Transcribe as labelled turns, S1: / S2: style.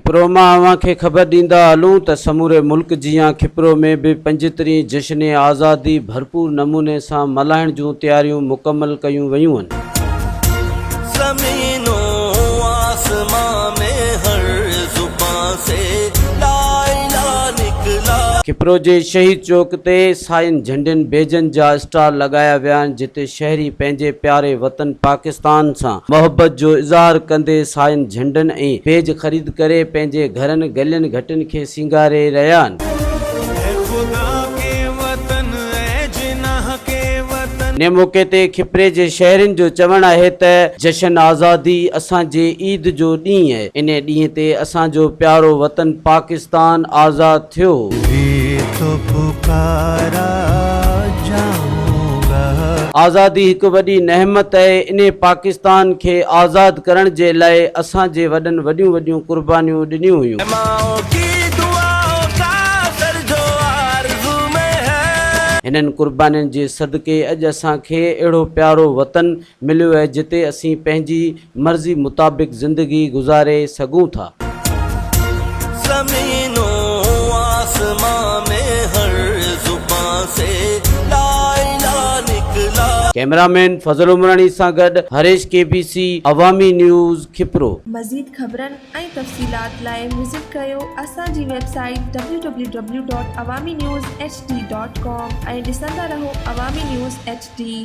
S1: کپرو مان اوهان کي خبر ڏيندا هلون ته سموري ملڪ جيان کپرو ۾ به پنجترين جشن آزادي ڀرپور نموني سان ملهائڻ جون تياريون مڪمل ڪيون ويون آهن.
S2: زمين و آسمان ۾ هر زبان سي لا اله نڪلا.
S1: کپرو جي شهيد چوڪ تي ساين جهنڊين بيجن جا اسٽال لڳايا ويا آهن جتي شهري پنهنجي پياري وطن پاڪستان سان محبت جو اظهار ڪندي ساين جهنڊن ۽ بيج خريد ڪري پنهنجي گهرن، گلين گهٽين کي سينگاري رهيا آهن. انهي موقعي تي کپري جي شهرين جو چوڻ آهي ته جشن آزادي اسان جي عيد جو ڏينهن آهي، انهي ڏينهن تي اسان جو پيارو وطن پاڪستان آزاد ٿيو هو. آزادي هڪ وڏي نعمت اهي، انهي پاڪستان کي آزاد ڪرڻ جي لاء اسان جي وڏن وڏيون وڏيون قربانيون ڏنيون هيون. هنن قربانين جي صدقي اڄ اسان کي اهڙو پيارو وطن مليو اهي جتي اسين پنهنجي مرضي مطابق زندگي گذاري سگهون ٿا.
S2: زمين و آسمان ۾ هر زبان سي لا اله نڪلا.
S1: ڪئميرا مين فضل عمراڻي سان گڏ Harish K B C Awami news Khipro.
S3: مزيد خبرن ۽ تفصيلات لاء وزٽ ڪريو اسان جي website W W W dot Awami news H D dot com ۽ ڏسندا رهو عوامي نيوز ايڇ ڊي.